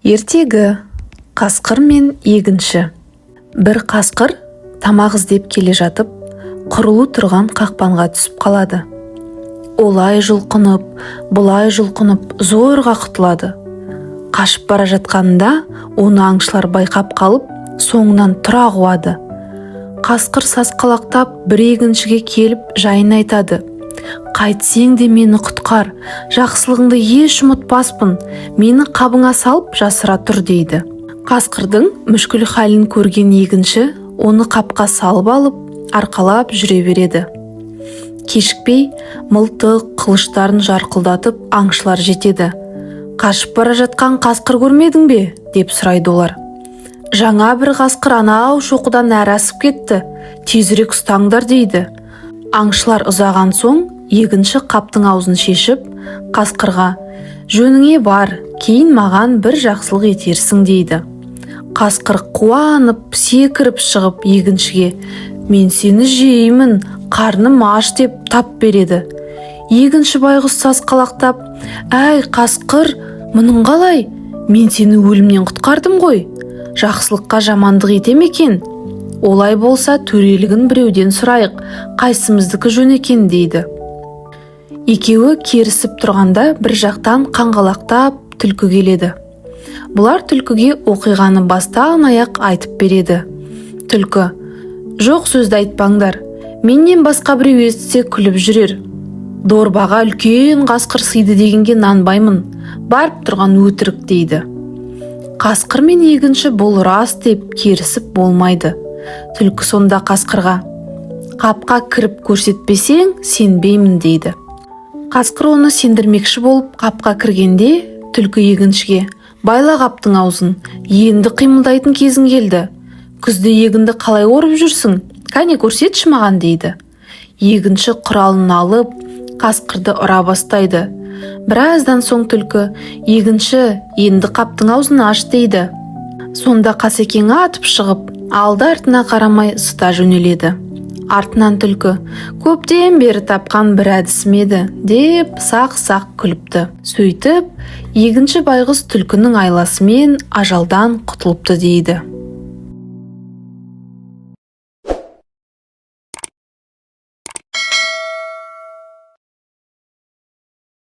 Ертегі. Қасқыр мен егінші. Бір қасқыр тамақ іздеп келе жатып, құрулы тұрған қақпанға түсіп қалады. Олай жұлқынып, бұлай жұлқынып, зорға құтылады. Қашып бара жатқанында оны аңшылар байқап қалып, соңынан тұра қуады. Қасқыр сасқалақтап бір егіншіге келіп, жайын айтады: «Қайтсең де мені құтқар, жақсылығыңды еш ұмытпаспын, мені қабыңа салып жасыра тұр», – дейді. Қасқырдың мүшкіл халін көрген егінші оны қапқа салып алып, арқалап жүре береді. Кешікпей мылтық, қылыштарын жарқылдатып аңшылар жетеді. «Қашып бара жатқан қасқыр көрмедің бе?» – деп сұрайды олар. «Жаңа бір қасқыр анау шоқыдан әрі асып кетті, тезірек ұстаңдар», – дейді. Аңшылар ұзаған соң егінші қаптың аузын шешіп, қасқырға: «Жөніңе бар, кейін маған бір жақсылық етерсің», – дейді. Қасқыр қуанып секіріп шығып, егіншіге: «Мен сені жеймін, қарным аш», – деп тап береді. Егінші байғұс сасқалақтап: «Әй, қасқыр, мұның қалай? Мен сені өлімнен құтқардым ғой, жақсылыққа жамандық ете ме екен? Олай болса, төрелігін біреуден сұрайық, қайсымыздікі жөн екен?» – дейді. Екеуі керісіп тұрғанда бір жақтан қаңғалақтап түлкі келеді. Бұлар түлкіге оқиғаны бастан аяқ айтып береді. Түлкі: «Жоқ сөзді айтпаңдар, менен басқа біреу естісе, күліп жүрер. Дорбаға үлкен қасқыр сыйды дегенге нанбаймын, барып тұрған өтірік», – дейді. Қасқыр мен егінші бұл рас деп керісіп болмайды. Түлкі сонда қасқырға: «Қапқа кіріп көрсетпесең, сенбеймін», – дейді. Қасқыр оны сендірмекші болып қапқа кіргенде, түлкі егіншіге: «Байла қаптың аузын, енді қимылдайтын кезің келді. Күзде егінді қалай орып жүрсің, кәне, көрсетші маған», – дейді. Егінші құралын алып, қасқырды ұра бастайды. Біраздан соң түлкі: «Егінші, енді қаптың аузын аш», – дейді. Сонда қасекең атып шығып, алды артына қарамай зыта жөнеледі. Артынан түлкі: «Көптен бері тапқан бір әдісім еді», – деп сақ-сақ күліпті. Сөйтіп егінші байғұс түлкінің айласымен ажалдан құтылыпты дейді.